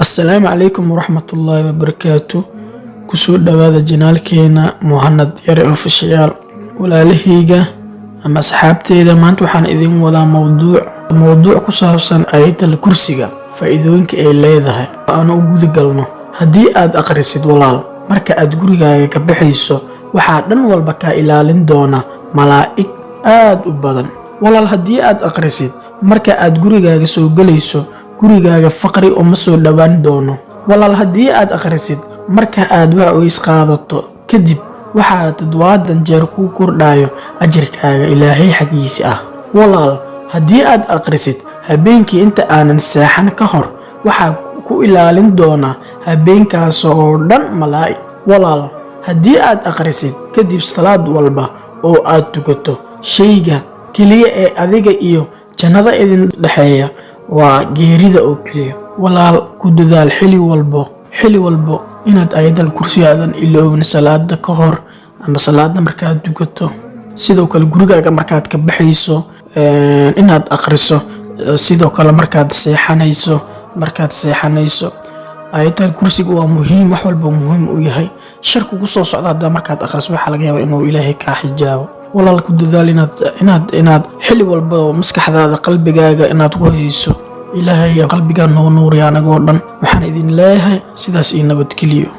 Assalaamu calaykum waraxmatullaahi wabarakaatu. Kusoo dhawaada channelkeena Muhanad Yare Official. Walaalahayga ama asxaabteyda, maanta waxaan idin wadaa mowduuc ku saabsan Aayatul Kursiga, faa'iidooyinka ay leedahay. Aan u guda galno. Haddii aad akhrisid, walaal, marka aad gurigaaga ka baxayso, waxaa dhan walba kaa ilaalin doona malaa'ig aad u badan. Walaal, haddii aad akhrisid marka aad gurigaaga soo gelayso, gurigaaga faqri uma soo dhowaan doono. Walaal, haddii aad akhrisid marka aad ways qaadato kadib, waxaa 70 jeer kuu kordhayo ajirkaaga Ilaahay xaggiisa ah. Walaal, haddii aad akhrisid habeenkii inta aanan seexan ka hor, waxaa ku ilaalin doona habeenkaas oo dhan malaa'ig. Walaal, haddii aad akhrisid kadib salaad walba oo aad tukato, shayga keliya ee adiga iyo jannada idin dhexeeya waa geerida oo keliya. Walaal, ku dadaal xili walbo inaad Aayaddal Kursi aadan iloobin, salaada ka hor ama salaada markaad tukato. Sidoo kale gurigaaga markaad ka baxayso inaad akhriso. Sidoo kale markaad seexanayso Aayaddal Kursiga waa muhiim, wax walba muhiim u yahay. Shar kugu soo socda haddaa markaad akhriso, waxaa laga yaabaa inuu Ilaahay kaa xijaabo. Walaal, ku dadaal inaad xilli walba oo maskaxdaada, qalbigaaga inaad ku hayso. Ilaahay qalbigaa noo nuuriya anagoo dhan. Waxaan idin leeyahay sidaas iyo nabadgeliyo.